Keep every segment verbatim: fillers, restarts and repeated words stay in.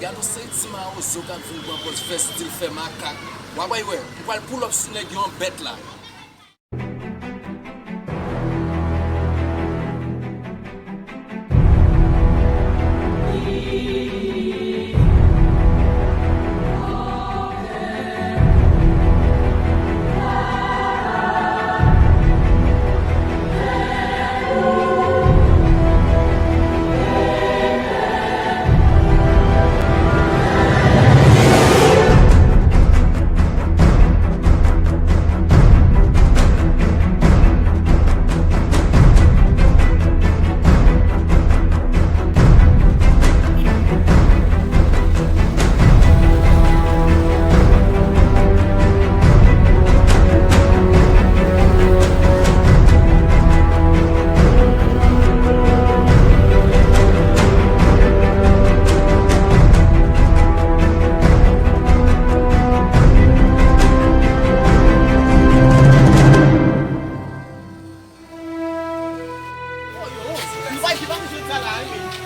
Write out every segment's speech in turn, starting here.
Gad yon seri ti mawozo k ap vin pran pòz fè stil, fè makak. W ap wè, m pral pull up sou nèg yo an bèt la.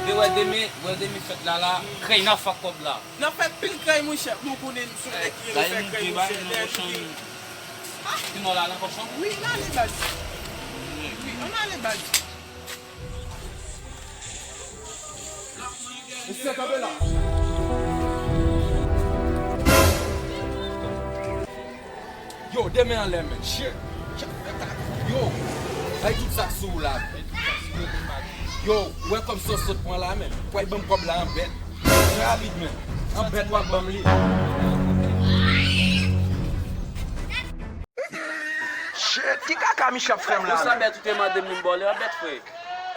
Te wè demen, wè demen fèt la la, krèy nan fè kòb la. Nan fè pil krèy, monchè, pou konnen sou nèg ki rele fè krèy, monchè. Sinon la, nan kòchon? Wi, n ale baz. Wi, ann ale baz. Mesye, kanpe la. Yo, demen anlè, men. Shit. Yo, bay tout sa k sou ou la. Yo, ou wè kòb sa w sot pran la, men. Ou pral ban m kòb la an bèt. Trè rapid, men. An bèt w ap ban m li. Shit, ki kaka Michè ap fè m la, men? Sa bèt ou te mande m li m ba w li an bèt, frè.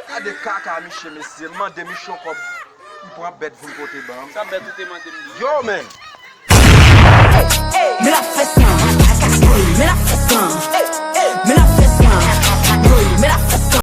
Gade kaka Michè, mesye. M mande Michè yon kòb, li pran bèt vin pote ban m. Sa bèt ou te mande m li? Yo, men.